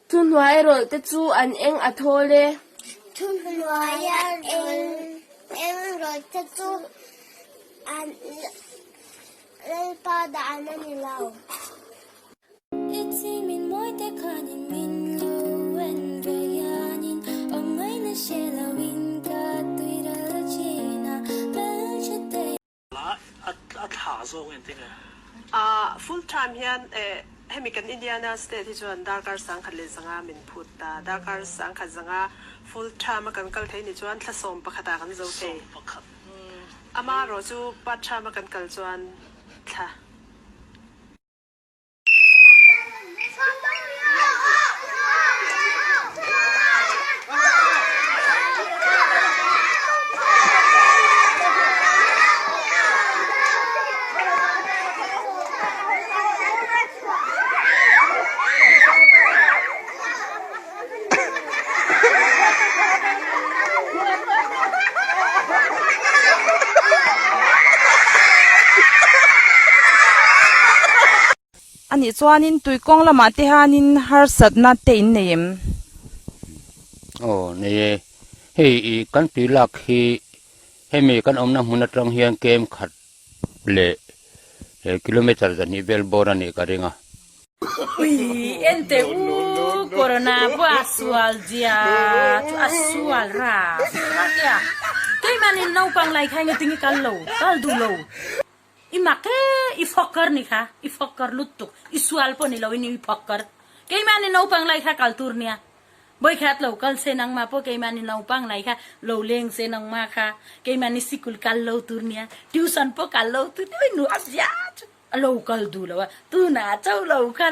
Thuhnuairawlh te chu an eng a thawl e. Thuhnuaia eng rawlh te chu an Lalpa dan a ni lo. A thla zawng en teng e. A full time hian eh hemi kan Indiana state hi chuan darkar 1005 min phut ta. Darkar 1005 full time a kan kal thei ni chuan thla 11 ah kan zo thei. Amaherawh chu part time a kan kal chuan thla. A nih chuanin tui kawng lamah te hianin harsatna te in nei em? Aw nei e, hei i kan tui lak hi hemi kan awmna hmun atang hian kem khat leh kilometer zahnih vel bawr a nih ka ring a. Ui ente u corona pawh a sual zia chu a sual ra tia keimanin naupang lai kha nge tinge kal lo kal duh lo i mak e i fawkar ni kha i fawkar lutuk i sual pawh ni lo in i fawkar keimanin naupang lai kha kal tur nia Vawikhat lo kal se nangmah pawh keimah ni naupang lai kha lo leng se nangmah kha keimah ni sikul kal lo tur nia tuition pawh kal lo tur nia nu a zia chu a lo kal duh lo a tunah cho lo kha.